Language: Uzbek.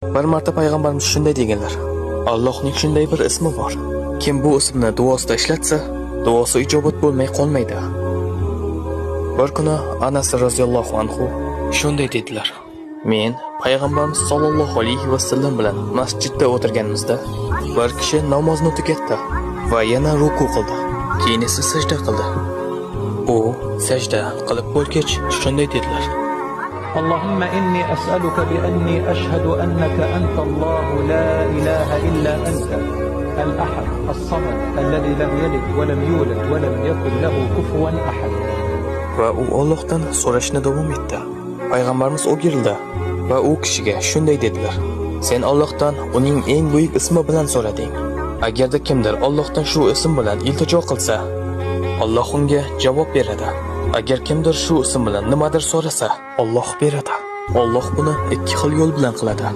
Bir marta payg'ambarimiz shunday deganlar: Allohning shunday bir ismi bor. Kim bu ismni duosida ishlatsa, duosi ijobat bo'lmay qolmaydi. Bir kuni Anas roziyallohu anhu shunday dedilar: Men payg'ambarimiz sollallohu alayhi vasallam bilan masjidda o'tirganimizda bir kishi namozni tugatdi va yana ruku qildi. Keyin esa sajda qildi. U sajda qilib bo'lgach shunday dedilar: اللهم إني أسألك بأني أشهد أنك أنت الله لا إله إلا أنت الأحد الصمد الذي لم يلد ولم يولد ولم يكن له كفوا أحد. Va u Allohdan so'rashni davom etdi. Payg'ambarimiz o'girildi va u kishiga shunday dedilar: Sen Allohdan uning eng buyuk ismi bilan so'rading. Agarda kimdir Allohdan shu ism bilan iltijo qilsa, Alloh unga javob beradi. Agar kimdir shu ism bilan nimadir so'rasa, Alloh beradi. Alloh buni ikki xil yo'l bilan qiladi.